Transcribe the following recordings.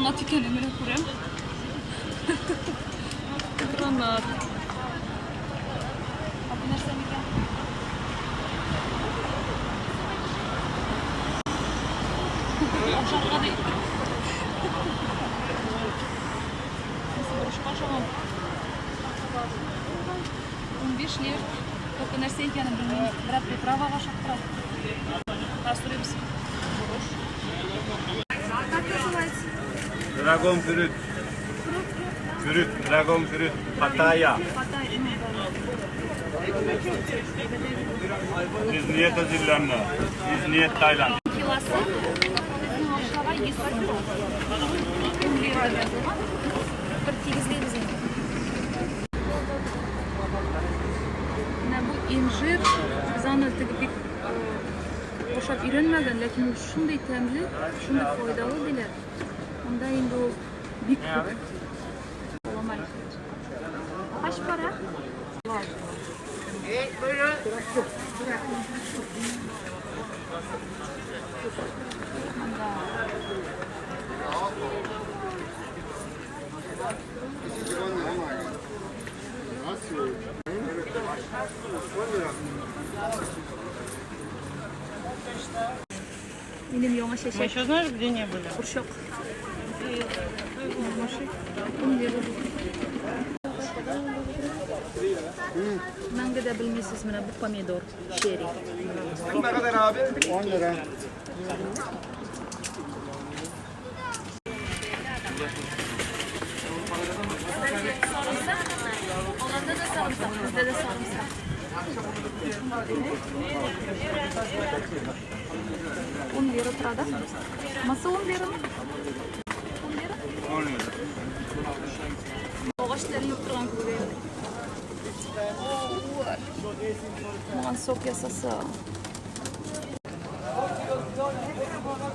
Гранат икәнен менә күрәм. Гранат. Ә бу нәрсә микән? Ашарга да итеп. Башка ашамам. 15 лир. Только нәрсә икәнен белмим. Берәр приправага ашап тора. Хәзер. Как называется? Dragon fruit. Fruit, dragon fruit, Pattaya. Biz niyet hazırlanma. Biz niyet Tayland. Килосы безнең акчага 100 сум. 10 лира дип язылган. Бер тигезлибез инде. Менә бу инжир, без аны теге бик ашап өйрәнмәгән, ләкин ул шундый тәмле, шундый файдалы диләр. Монда инде ул бик күп. Аламай. Kaç para? Монда. Минем яңа Мы чәчәк. еще знаешь, где не были? Курчак. 10 лира. Мәңге дә белмисез, менә бу помидор черри. Ne kadar abi? 10 lira. Sarımsak. Alanda da sarımsak, bizde de sarımsak. 10 lira тора да. Маса 10 лирамы? 10 лира? 10 lira. Агачлары юк торган кебек. Моңа сок ясаса.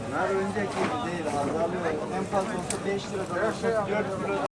Bunlar önceki gibi değil, azalıyor. En fazla olsa 5 lira, 4 lira.